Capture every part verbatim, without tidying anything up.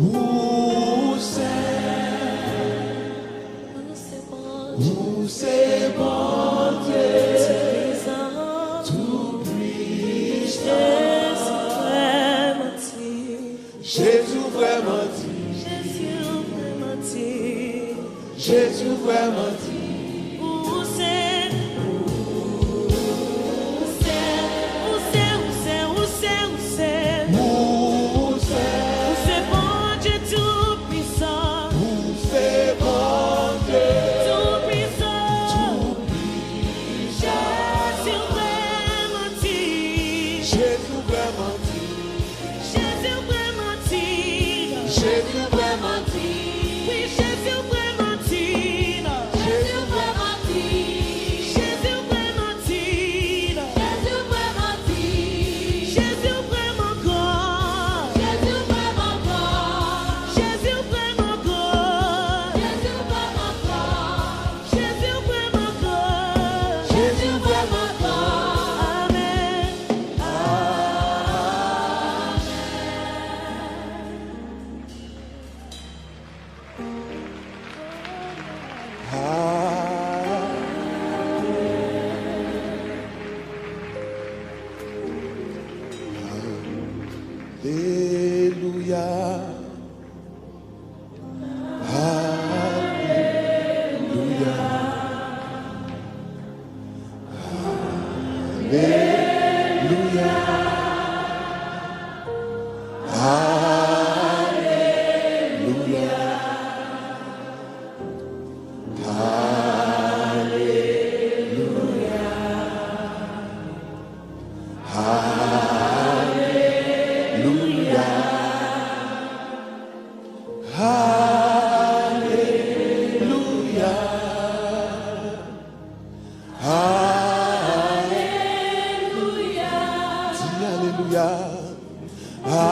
Ou se, ou se Bondye tou pwisan. Jezi vrèman di. Jezi vrèman di. Jezi vrèman di. Ou se, ou se, ou se, ou se, ou se, ou se. Ou se, ou se Bondye tou pwisan. Ou se Bondye tou pwisan. Tou pwisan. Jezi vrèman di. Jezi vrèman di. Jezi vrèman di. Jezi vrèman di. Wi, Jezi vrèman di. Jezi vrèman di. Jezi vrèman di. Jezi vrèman di. Jezi vrèman gran. Jezi vrèman gran. Jezi vrèman gran. Jezi vrèman gran. Jezi vrèman gran. Jezi vrèman gran. Amèn. Amèn. Alelouya. Alelouya. Alelouya. Alelouya. Alelouya. Alelouya. Alelouya. Alelouya. Di alelouya. Alelouya.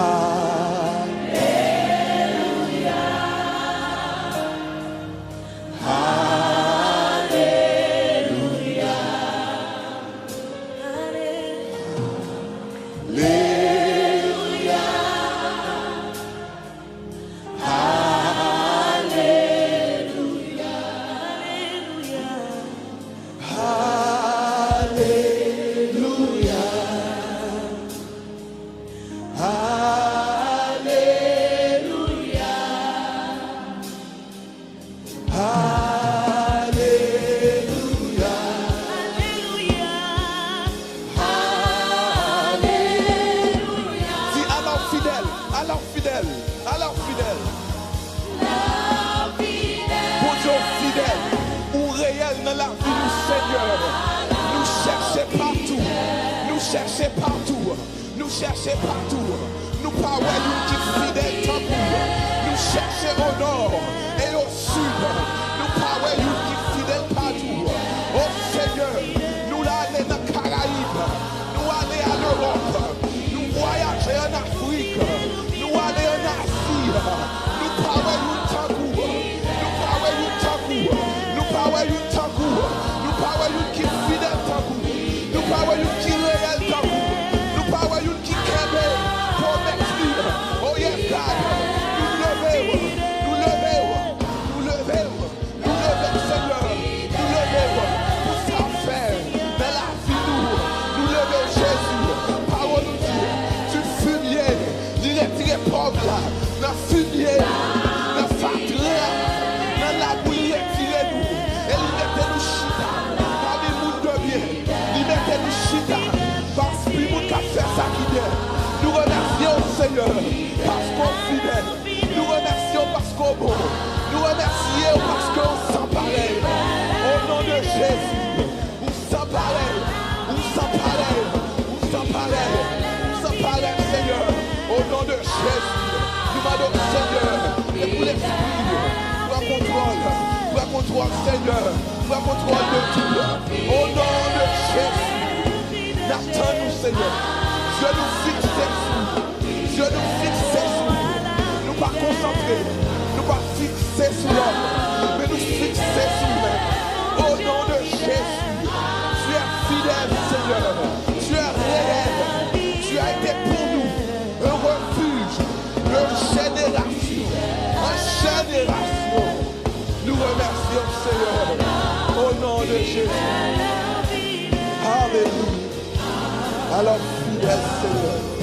Alelouya. Alelouya. Alelouya. Alelouya. Alelouya. Alelouya. Alelouya. Alelouya. Di, alors fidèle, alors fidèle, alors fidèle. Bondye w fidèl, ou reyèl nan lavi nou, Senyè. Nou chèche patou, nou chèche patou. Nou chèche patou, nou pa wè youn ki fidèl tankou w. Nou chèche o nò e o sid, nou pa wè youn ki fidèl tankou w. O Senyè, nou ale nan Karayib, nou ale an Ewòp, nou vwayaje an Afrik, nou ale an Azi, nou pa wè youn tankou w, nou pa wè youn tankou w, nou pa wè youn tankou w, nou pa wè youn ki fidèl tankou w, nou pa wè youn ki reyèl tankou w, nou pa wè youn ki kenbe pwomès li. O Fimye nou nan fatra, nan lagou, li retire nou e li mete nou chita pami moun de byen. Li mete nou chita pami moun k ap fè sa ki byen. Nou remèsye w, Senyè, paske w fidèl. Nou remèsye w paske w bon. Nou remèsye w paske w san parèy. O non de Jezi, ou san parèy, ou san parèy, ou san parèy, ou san parèy, Senyè. O non de Jezi, nou mande w, Senyè, ke pou Lespri w pran kontwòl, pran kontwòl, Senyè, pran kontwòl de tout. O non de Jezi, n ap tann ou, Senyè. Je nou fikse sou ou. Je nou fikse sou ou. Nou pa konsantre, nou pa fikse sou lòm, men nou fikse sou ou menm. O non de Jezi, tu es fidèle, Seigneur. Tu es réel. Tu as été pour nous un refuge de génération en génération. Nou remèsye w, Senyè, o non de Jezi. Alelouya. Alò, fidèl Senyè.